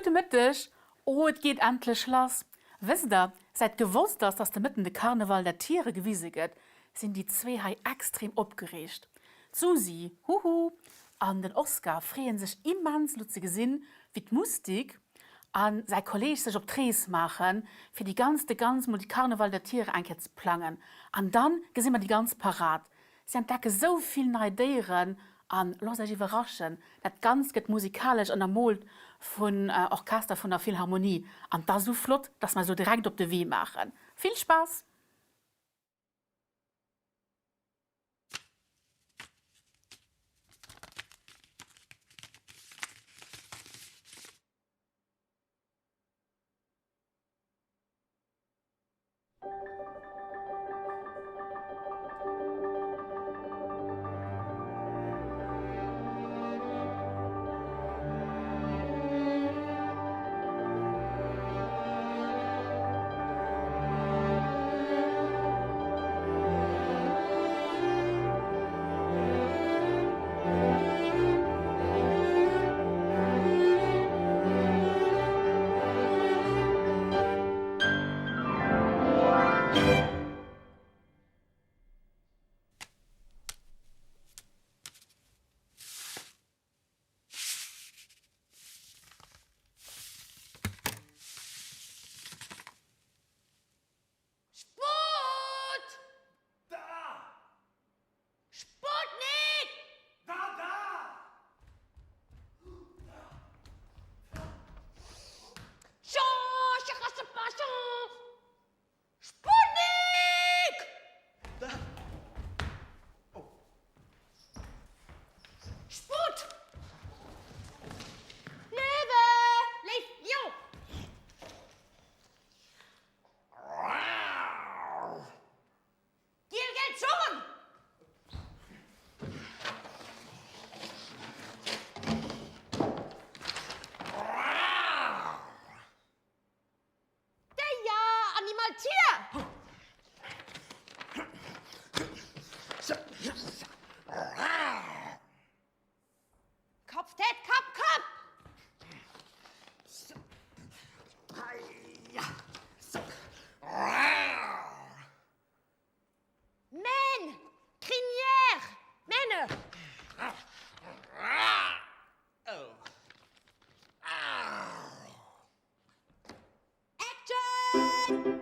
Gudde Mëtteg! Oh, et geet endlech lass! Wësst der, säit gewosst ass, dass de Mëtten de Karneval der Tiere gewise gëtt, sinn déi zwee hei extrem opgereegt. D'Susi, Huhu, an den Oscar freeën sech immens lo ze gesinn, wéi d'Moustique a säi Kolleeg sech op d'Rees maachen, fir déi ganz de ganz mol déi Karneval der Tiere eng Kéier ze plangen. An dann gesi mer déi ganz Parad. Si entdecke sou vill nei Déieren a loosst iech iwwerraschen, dat Ganzt gëtt musikalesch ënnermoolt vun Orchester vun der Philharmonie an 't ass sou flott, dass mer sou direkt op de Wee maachen. Vill Spaass! Sport! Da! Sputnik! Da, da! Sputnik! Da! Oh. Sput! Löwe! Léif, Lion! Giel, gelb, jaune! Déier, Animal, Tier! Kopf, Tête, Kapp, Kopp! Mähn, Crinière, Mähne! Action!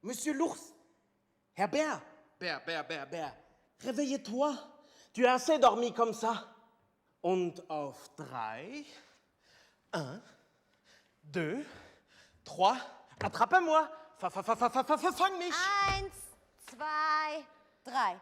Monsieur l'ours Herr Bär Bär, Bär, Bär, Bär Réveille-toi! Tu as assez dormi comme ça. Und auf drei, un, deux, trois, attrape-moi. Fa, fa, fa, fa, fa, fa, fa, fang mich. Eins, zwei, drei.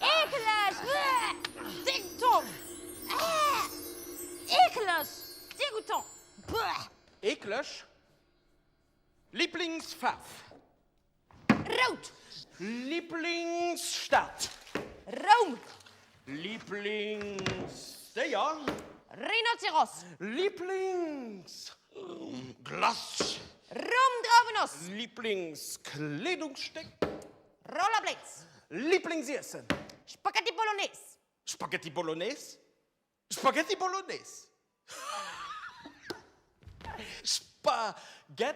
Eekeleg! Dégoûtant! Eekeleg! Dégoûtant! Eekleg! Liblingsfaarf? Rout! Liblingsstad? Roum! Liblingsdéier? Rhinozeros! Liblingsglace? Rum-Drauwenoss! Liblingskleedungsstéck? Rollerblades! Liblingsiessen? Spaghetti Bolognese! Spaghetti Bolognese? Spaghetti Bolognese? Spaghetti Bolognese?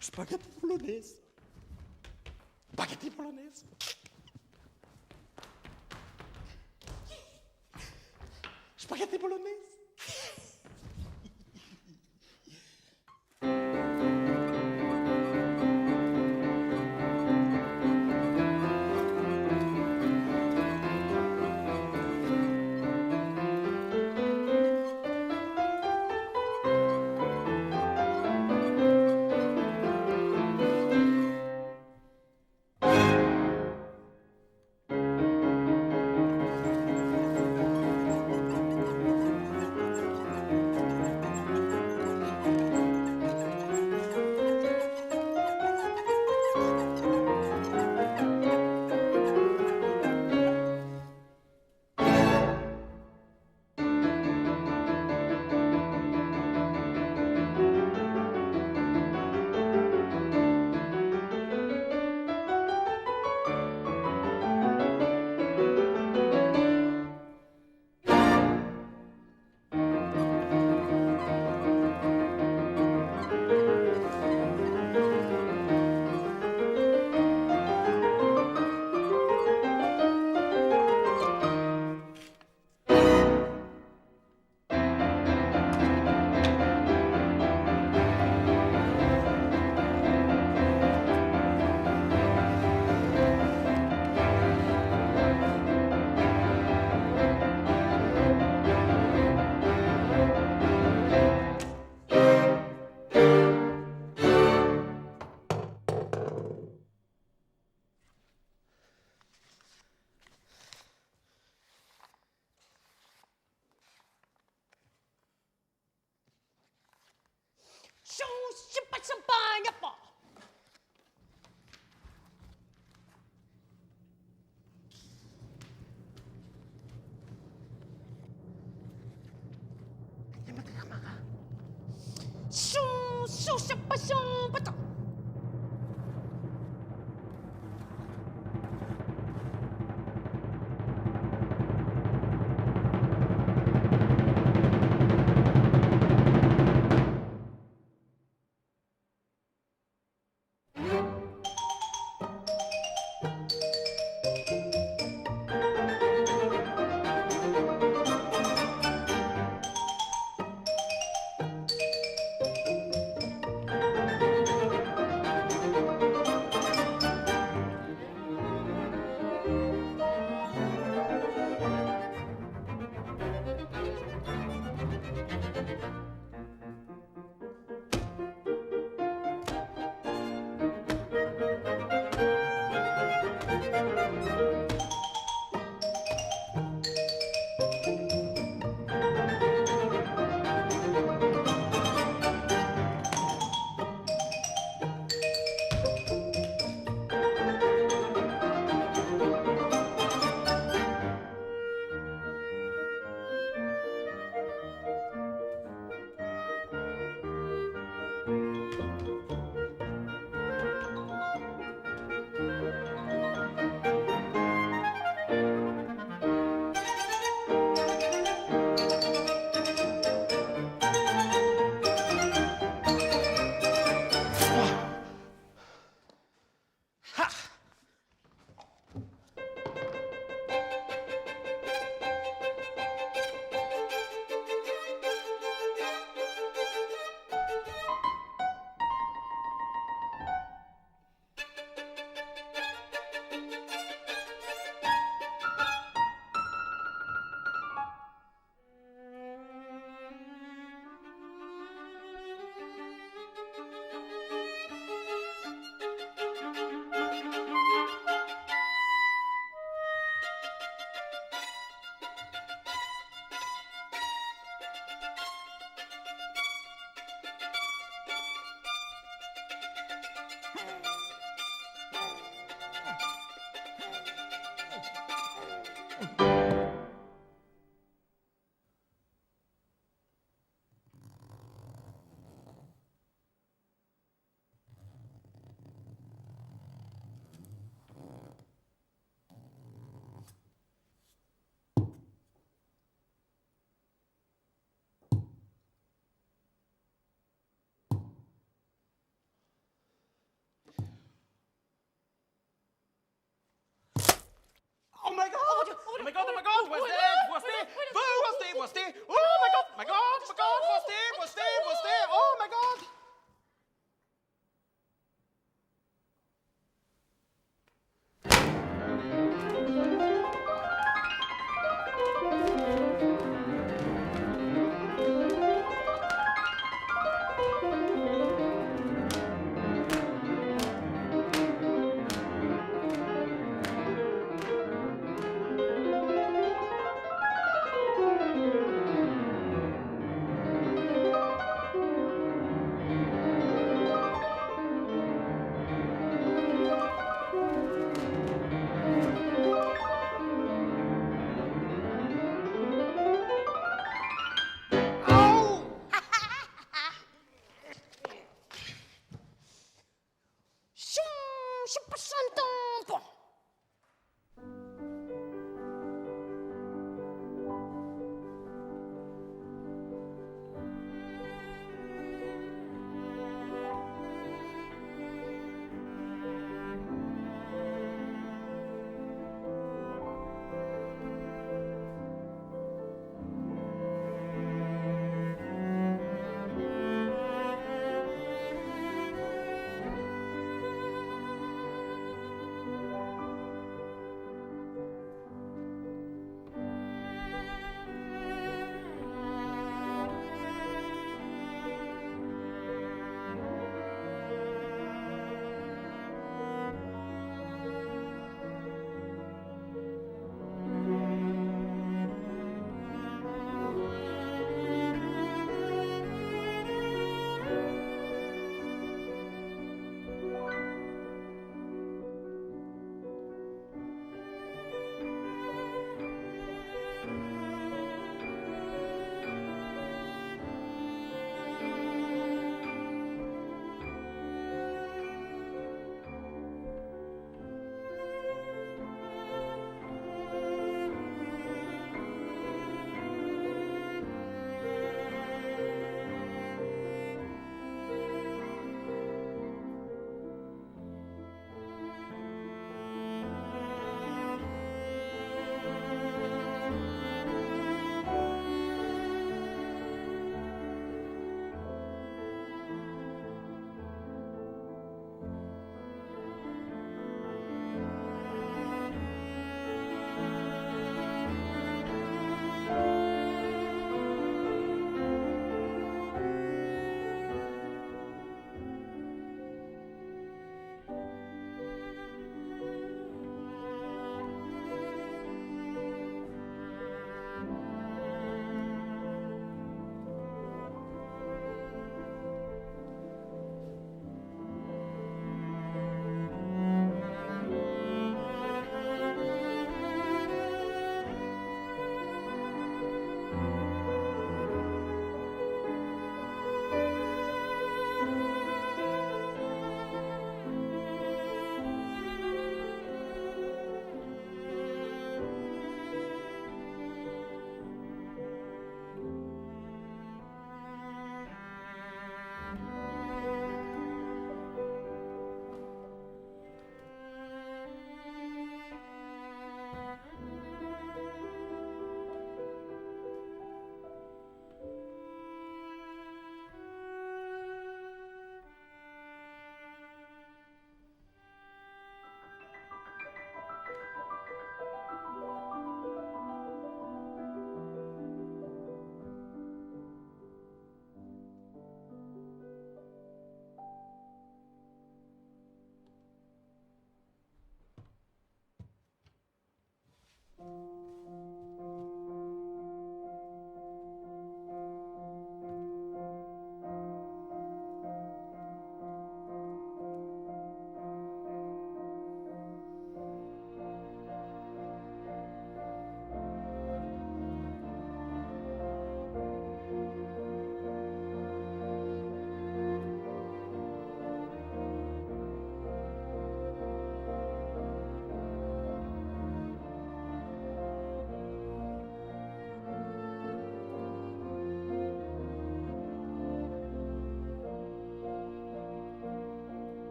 Spaghetti Bolognese? Spaghetti Bolognese? Spaghetti Bolognese? Ha! Oh my God! Oh my God!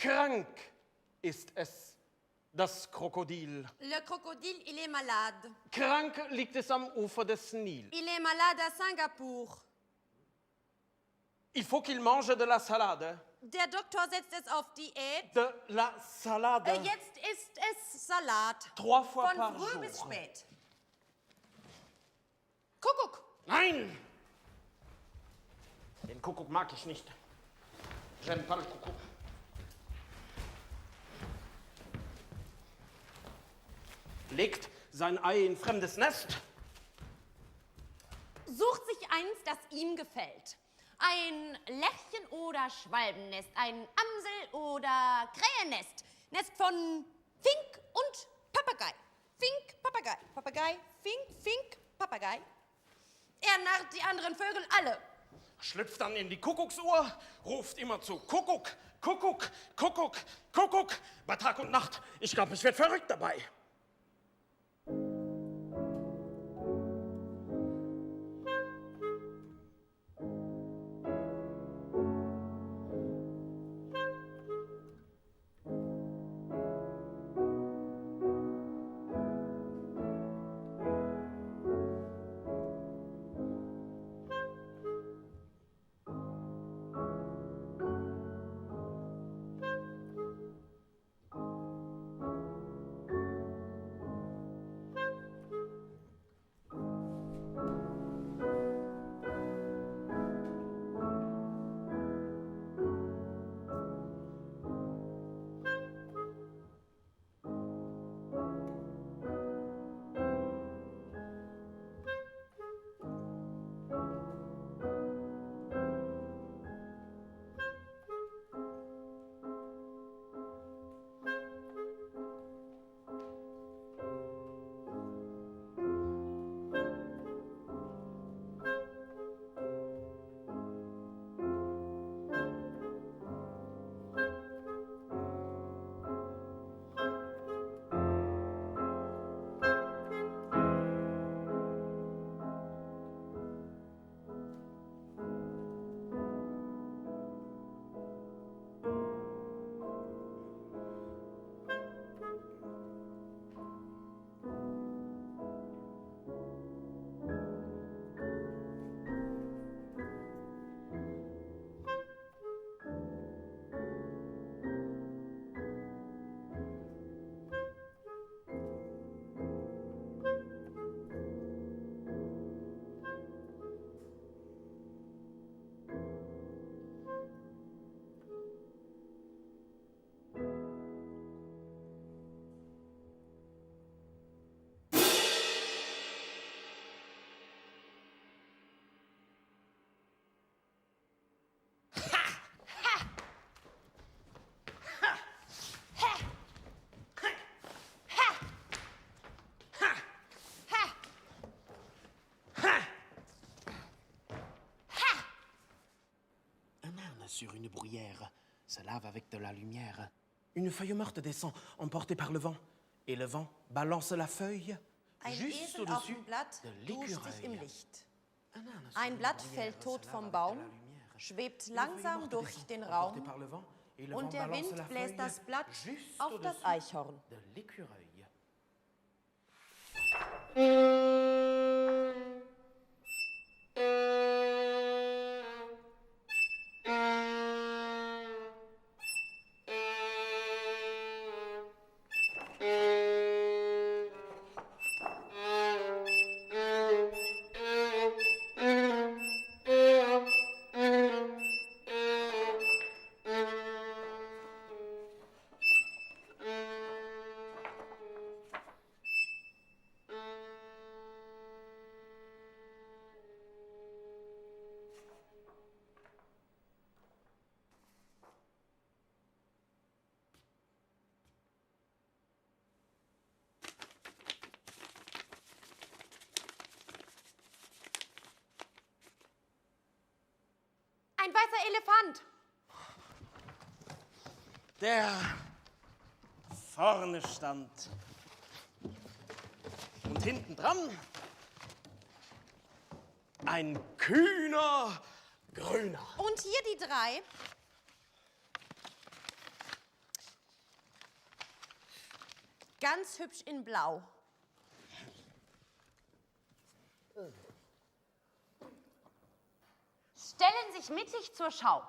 Krank ist es, das Krokodil. Le crocodile, il est malade. Krank liegt es am Ufer des Nil. Il est malade à Singapour. Il faut qu'il mange de la salade. Der Doktor setzt es auf Diät. De la salade. Äh, jetzt isst es Salat. Trois fois Von par früh jour. bis spät. Kuckuck. Nein! Den Kuckuck mag ich nicht. J'aime pas le Kuckuck. Legt sein Ei in fremdes Nest. Sucht sich eins, das ihm gefällt. Ein Lerchen oder Schwalbennest, ein Amsel oder Krähennest. Nest von Fink und Papagei. Fink, Papagei, Papagei, Fink, Fink, Papagei. Er narrt die anderen Vögel alle. Schlüpft dann in die Kuckucksuhr, ruft immer zu Kuckuck, Kuckuck, Kuckuck, Kuckuck, bei Tag und Nacht. Ich glaube, ich werd verrückt dabei. Un âne sur une bruyère se lave avec de la lumière. Une feuille morte descend, emportée par le vent, et le vent balance la feuille Ein juste Esel auf au-dessus dem Blatt de duscht sich im l'écureuil. Licht. Un âne sur Ein une Blatt bruyère fällt se tot lave vom avec de Baum, la lumière. schwebt Une feuille langsam morte durch descend, den emportée Raum par le vent, et le und vent der balance Wind la bläst feuille das Blatt juste auf das au-dessus Eichhorn. de l'écureuil. Ein weißer Elefant. Der vorne stand. Und hinten dran ein kühner Grüner. Und hier die drei. Ganz hübsch in Blau. Stellen sich mittig zur Schau.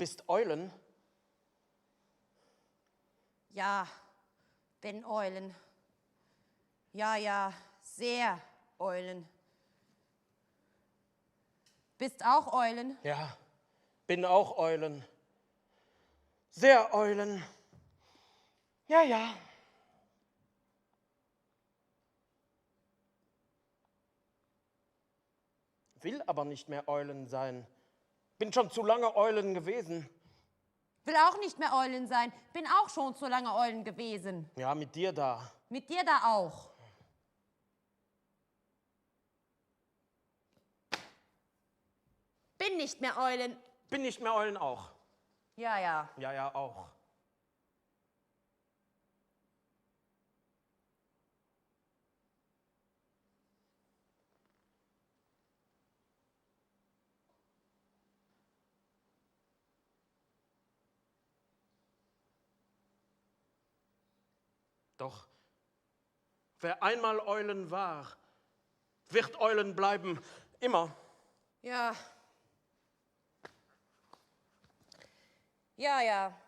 Bist Eulen? Ja, bin Eulen. Ja, ja, sehr Eulen. Bist auch Eulen? Ja, bin auch Eulen. Sehr Eulen. Ja, ja. Will aber nicht mehr Eulen sein. Bin schon zu lange Eulen gewesen. Will auch nicht mehr Eulen sein. Bin auch schon zu lange Eulen gewesen. Ja, mit dir da. Mit dir da auch. Bin nicht mehr Eulen. Bin nicht mehr Eulen auch. Ja, ja. Ja, ja, auch. Doch wer einmal Eulen war, wird Eulen bleiben, immer. Ja. Ja, ja.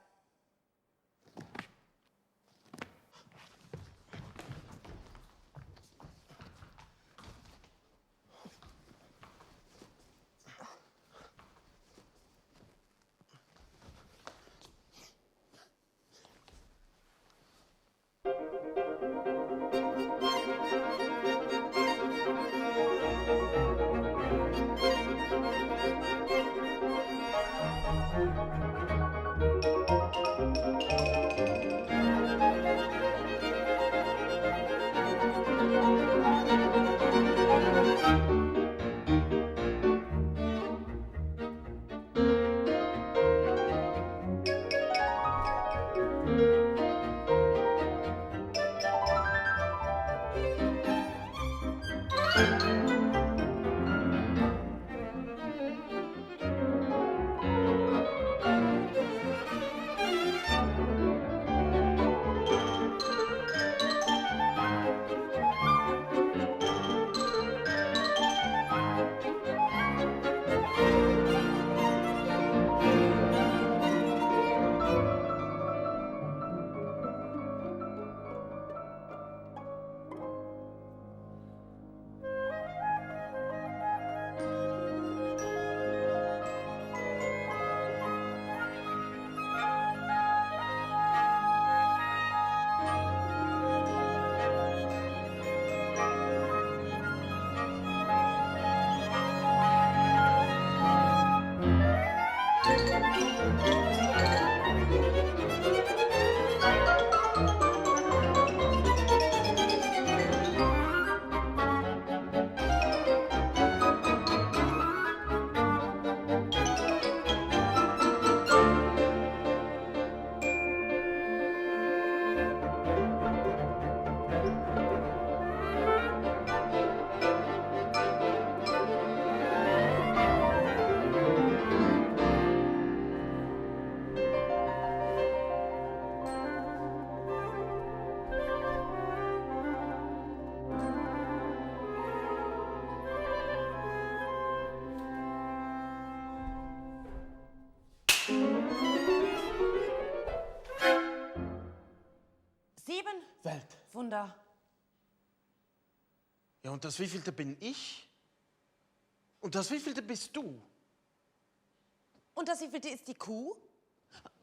Wunder. Ja, und das wievielte bin ich? Und das wievielte bist du? Und das wievielte ist die Kuh?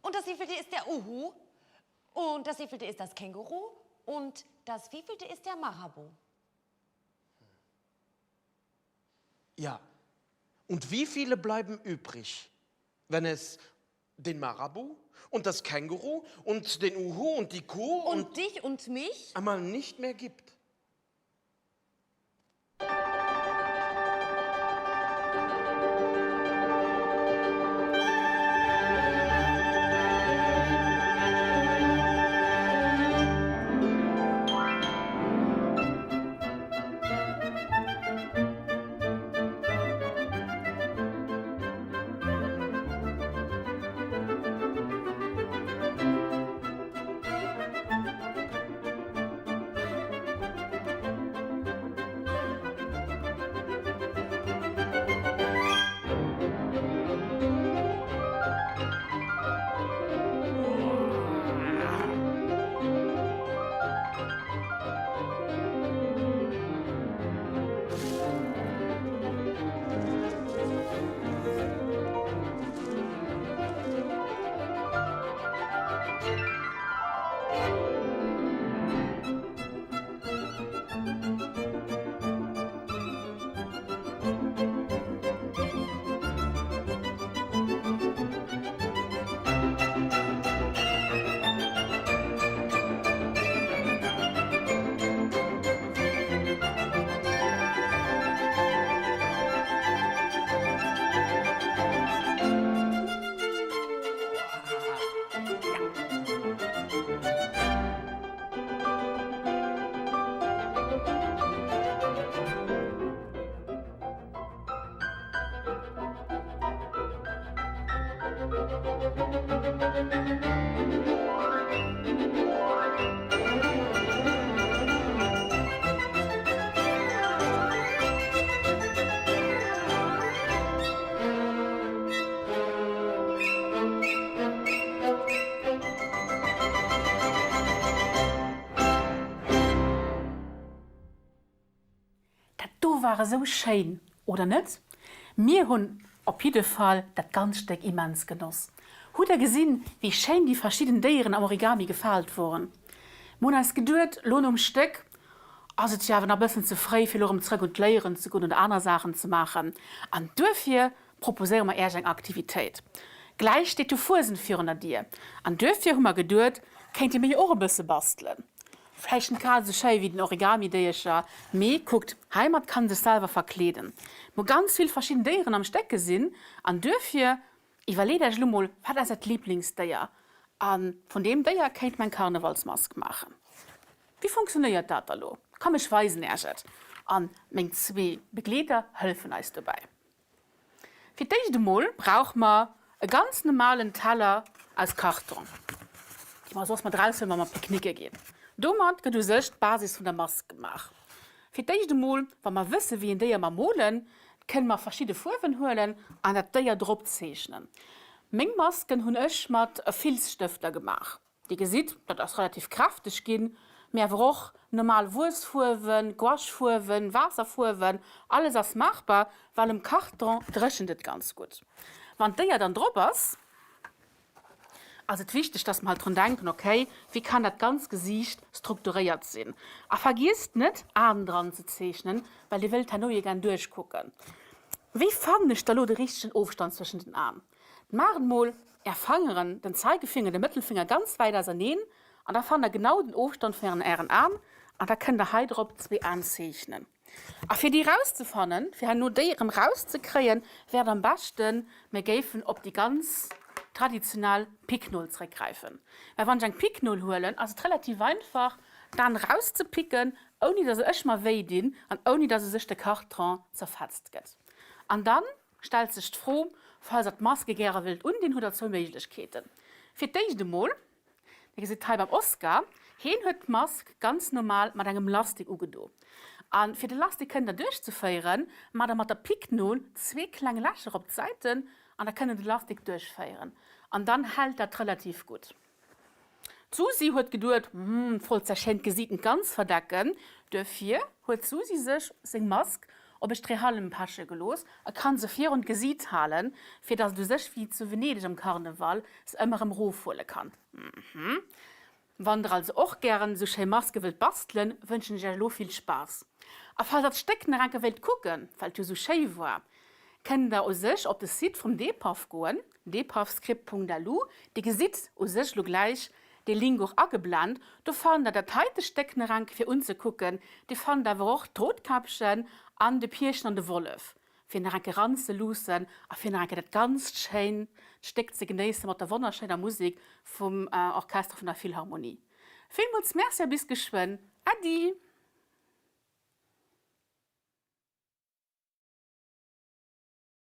Und das wievielte ist der Uhu? Und das wievielte ist das Känguru? Und das wievielte ist der Marabu? Ja. Und wie viele bleiben übrig, wenn es den Marabu und das Känguru und den Uhu und die Kuh und, und dich und mich einmal nicht mehr gibt? Dat do war esou schéin, oder net? Mir hunn op jidde Fall dat ganz Stéck immens genoss. Hutt der gesinn, wéi schéin déi verschidden Déieren am Origami gefaalt woren? Mir hunn eis geduet, lo nom Stéck ass et jo awer nach bëssen ze fréi fir lo erëm zrëck un d'Léieren ze goen oder aner Saachen ze maachen an duerfir proposéiere mer Äech eng Aktivitéit. Gläich steet jo Fuesent virun der Dier an duerfir hu mer geduet, kéinte mir jo och e bësse bastelen. Vläicht net grad esou schéi wéi den Origami-Déiercher, mee kuckt, heimat kann en sech selwer verkleeden. Mir hu ganz vill verschidden Déieren am Stéck gesinn an duerfir iwwerleet Äech elo mol, wat ass Äert Liblingsdéier a vun deem Déier kéint mer eng Karnevalsmask maachen. Wéi funktionéiert dat da lo? Komm ech weisen Äech et an meng zwee Begleeder hëllefen eis dobäi. Fir d'éischt emol brauche mer e ganz normalen Teller aus Karton, dee mer soss mat eraushuelen, wa mer picknicke ginn. Domat gëtt u sech d'Basis vun der Mask gemaach. Fir d'éischt emol, wa mer wësse wéi een Déier mer molen, kënne mer verschidde Fuerwen huelen an dat Déier drop zeechnen. Meng Masken hunn ech mat Filzstëfter gemaach. Dir gesitt, dat ass relativ kräfteg ginn, mee awer och normal Wuessfuerwen, Gouachefuerwen, Waasserfuerwen, alles ass maachbar, well um Karton dréchent et ganz gutt. Wann d'Déier dann drop ass, ass et wichteg, dass mer halt drun denken, okay, wéi kann dat ganz Gesiicht strukturéiert sinn? A vergiesst net, Aen dran ze zeechnen, well dir wëllt herno jo gär duerchkucken. Wéi fannen ech da lo de richtegen Ofstand zwëschen den Aen? Maacht mol är Fangeren, den Zeigefinger, de Mëttelfinger ganz wäit auserneen an da fannt der genau den Ofstand vun ären Aen an da kënnt der hei drop zwee Aen zeechnen. A fir déi rauszefannen, fir herno déi erëm rauszekréien, wär et am beschten mir géifen op déi ganz traditionell Picknol zréckgräifen. Well wann ech eng Picknol huelen, ass et relativ einfach d'Aen rauszepicken, ouni dass ech mer wéi dinn an ouni dass u sech de Karton zerfetzt gëtt. An dann Stellt sech d'Fro, Falls der d'Maske gäre wëllt undinn, hutt der zwou Méiglechkeeten. Fir d'éischt emol, Dir gesitt hei beim Oscar, heen huet d'Mask ganz normal mat engem Lastik ugedo. A fir de Lastik kënnen der duerchzeféieren, maacht der mat der Picknol zwee kleng Lächer op d'Säiten an da kënnt der de Lastik duerchféieren. An dann hält dat relativ gutt. D'Susi huet geduet, Hm, 't wollt säi schéint Gesiit net ganz verdecken. Duerfir huet d'Susi sech seng Mask op e Streehallem peche gelooss a kann se virun d'Gesiit halen, fir datt et u sech wéi zu Venedeg am Karneval se ëmmer erëm rofhuele kann. Hm. Wann der also och gären esou schéi Maske wëllt bastelen, wënschen ech iech elo vill Spaass. A falls der d'Stéck nach enke wéilt kucken, well et jo esou schéi war, kënnt der u sech op de Site vum DPAF goen, dpafscript.lu. Dir gesitt u sech elo gläich dee Link och ageblent. Do fannt der dat heite Stéck nach enke fir unzekucken. Dir fannt awer och d'Rotkäppchen an de Pierchen an de Wollef. fir nach enke ranzeluussen a fir nach enke dat ganzt schéint Stéck ze genéissen mat der wonnerschéiner Musek vum Orchester vun der Philharmonie. Villmools Merci a bis geschwënn. Äddi!